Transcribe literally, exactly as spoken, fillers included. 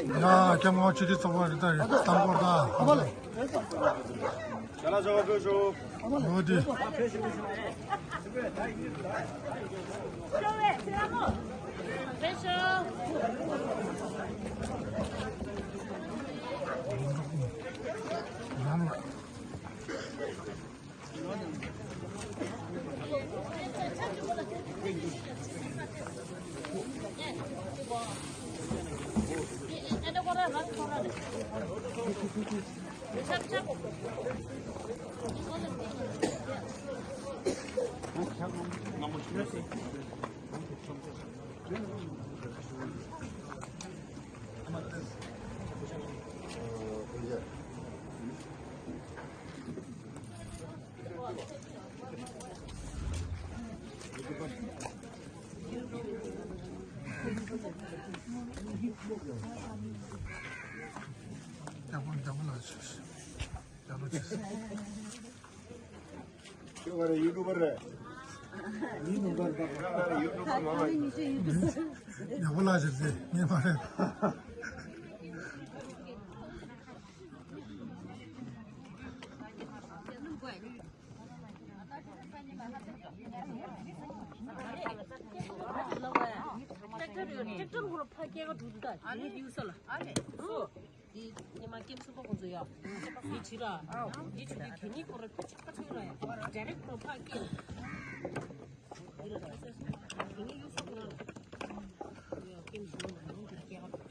ཡ། སྐྱབས་མགོན་ཆོས་རྗེ་ཚོགས་པ་རེ་ད་རེ་དམ་སྐོར་དང་། ཅ་ལག་བཟོ་བ་ཕུལ་ཤོག་འོ་དེ། ཡག་པོ་ཡག་པོ་ལ་ཞུ། ཡག་པོ་ཞུ། ཁྱོད་ག་རེ་ཡུ་ཊུབ་པར་རེད། ཡུ་ཊུབ་པར་རེད། ཡག་པོ་ལ་ཞུ་ཟེར་ངས་མ་རེད། ཊེག་ཊར་ཡོད། ཊེག་ཊར་ཧོར་ཕ་སྐྱེལ་ག་འགྲོ་འདུག་ད་དེ་ནི་ཡུལ་ས་ལ། ཨ་ལེ། འདི་ཉི་མ་ཀེམ་ཚོགས་པ་ཁོང་ཚོ་ཡ། འདི་བྱི་ར། འདི་བྱི་ར་གི་ནི་ཁོ་ར་ཁྱོད་ཆག་པ་ཆག་ར་ཡ། ཌའི་རེག་ཁོ་ཕ་སྐྱེལ། འདི་ལ་ད་ས་གི་ནི་ཡུལ་ས་ཁོ་ར། ཡ་ཀེམ་ཚོགས་པ་ཁོང་ཚོ་སྐྱེལ་ག།